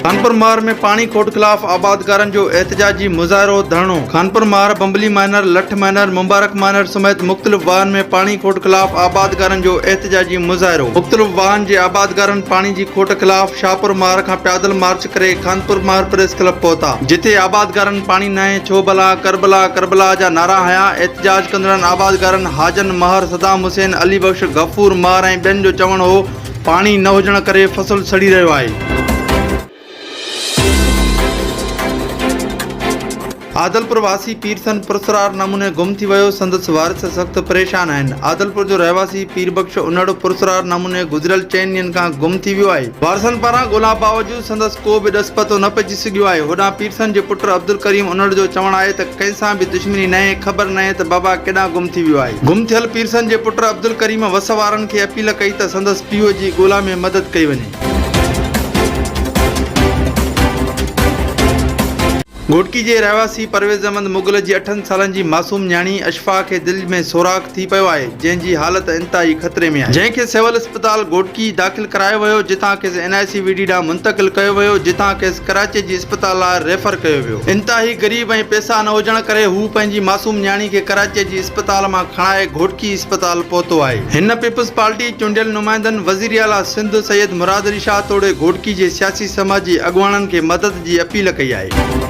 خانپور مهر ۾ پاڻي کوٽ خلاف آبادگارن جو احتجاجي مظاهرو، ڌرڻو، خانپور مهر، بمبلي مائنر، لٺ مائنر، مبارڪ مائنر سميت مختلف واهن ۾ پاڻي کوٽ خلاف آبادگارن جو احتجاجي مظاهرو، مختلف واهن جي آبادگارن پاڻي جي کوٽ خلاف شاهپور مهر کان پيادل مارچ ڪري خانپور مهر پريس ڪلب پهتا، جتي آبادگارن پاڻي ناهي ڇو ڀلا، ڪربلا ڪربلا جا نعرا هنيا، احتجاج ڪندڙن آبادگارن حاجن مهر، صدام حسين، علي بخش، غفور مهر ۽ ٻين جو چوڻ هو پاڻي نه هجڻ ڪري فصل سڙي رهيو آهي. عادلپور واسي پيرسن پراسرار نموني گم ٿي ويو، سندس وارث سخت پريشان آهن. عادلپور جو رهواسي پير بخش انڙ پراسرار نموني گذريل چئن ڏينهن کان گم ٿي ويو آهي. وارثن پاران ڳولا باوجود سندس ڪو به ڏس پتو نه پئجي سگهيو آهي. هوڏانهن پيرسن جي پٽ عبدالڪريم انڙ جو چوڻ آهي ته ڪنهن سان به دشمني ناهي، خبر ناهي ته بابا ڪيڏانهن گم ٿي ويو آهي. گم ٿيل پيرسن جي پٽ عبدالڪريم وس وارن کي اپيل ڪئي ته سندس پيء جي ڳولا ۾ مدد ڪئي وڃي. گهوٽڪي جي رهواسي پرويز احمد مغل جي اٺن سالن جي معصوم نياڻي اشفا کي دل ۾ سوراخ ٿي پيو آهي، جنهن جي حالت انتهائي خطري ۾ آهي. جنهن کي سول اسپتال گهوٽڪي داخل ڪرايو ويو، جتان کيس N I C V D ڏانهن منتقل ڪيو ويو، جتان کيس ڪراچي جي اسپتال لاء ريفر ڪيو ويو. انتهائي غريب ۽ پئسا نه هجڻ ڪري هو پنهنجي معصوم نياڻي کي ڪراچي جي اسپتال مان کڻائي گهوٽڪي اسپتال پهتو آهي. هن پيپلز پارٽي چونڊيل نمائندن، وزيراعليٰ سنڌ سيد مراد علي شاهه توڙي گهوٽڪي جي سياسي سماجي اڳواڻن کي مدد جي اپيل ڪئي آهي.